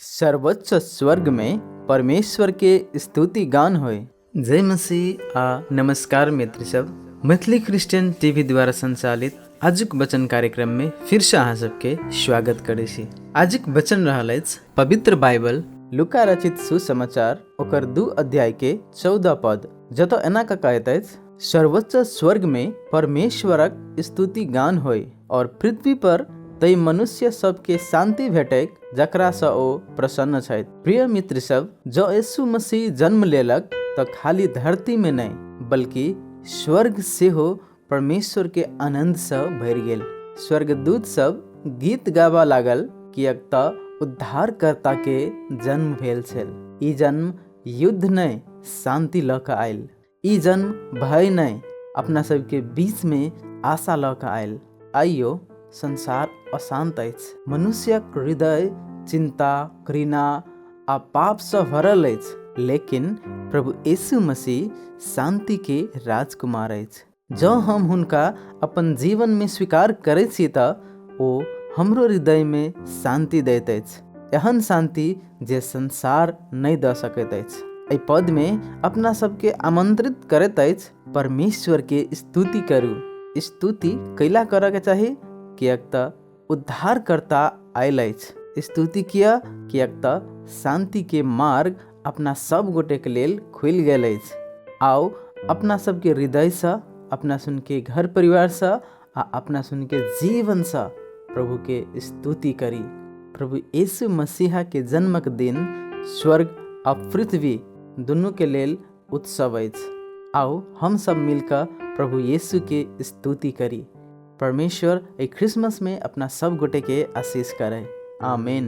सर्वोच्च स्वर्ग में परमेश्वर के स्तुति गान होय। जय मसीह आ नमस्कार मित्र सब, मैथिली क्रिश्चियन टीवी द्वारा संचालित आजुक वचन कार्यक्रम में फिर से अहाँ सबके स्वागत करै छी। आजुक वचन रहल अछि पवित्र बाइबल लुका रचित सुसमाचार ओकर 2 अध्याय के 14 पद, जतऽ एना कऽ कहैत अछि, सर्वोच्च स्वर्ग में परमेश्वरक स्तुति गान होय और पृथ्वी पर तै मनुष्य सबके शांति भेटैक जकरासँ ओ प्रसन्न छथि। प्रिय मित्र सब, जँ यीशु मसीह जन्म लेलक तऽ खाली धरती में नहि बल्कि स्वर्ग सेहो परमेश्वर के आनंदसँ भरि गेल। स्वर्गदूत सब गीत गाबऽ लागल किएक तऽ उद्धारकर्ता के जन्म भेल छल। ई जन्म युद्ध नहि शांति लऽ कऽ आयल। ई जन्म भय नहि अपना सबके बीचमे आशा लऽ कऽ आयल। आइयो संसार अशान्त अछि। मनुष्यक हृदय चिन्ता, घृणा आ पापसँ भरल अछि, लेकिन प्रभु यीशु मसीह शान्तिके राजकुमार अछि। जँ हम हुनका अपन जीवनमे स्वीकार करै छी तऽ ओ हमरो हृदयमे शान्ति दैत अछि, एहन शान्ति जे संसार नहि दऽ सकैत अछि। एहि पदमे अपना सबके आमंत्रित करैत अछि, परमेश्वरके स्तुति करू। स्तुति कैला करऽके चाही? किएक तऽ उद्धारकर्ता आयल अछि। स्तुति किया? किएक तऽ शान्तिके मार्ग अपना सब गोटेके लेल खुलि गेल अछि। आउ अपना सबके हृदयसँ, अपना सुनके घर परिवारसँ आ अपना सुनके जीवनसँ प्रभुके स्तुति करी। प्रभु यीशु मसीहाके जन्मक दिन स्वर्ग आ पृथ्वी दुनूके लेल उत्सव अछि। आउ हम सब मिलकऽ प्रभु यीशुके स्तुति करी। परमेश्वर एहि क्रिसमसमे अपना सब गोटेके आशीष करै। आमेन।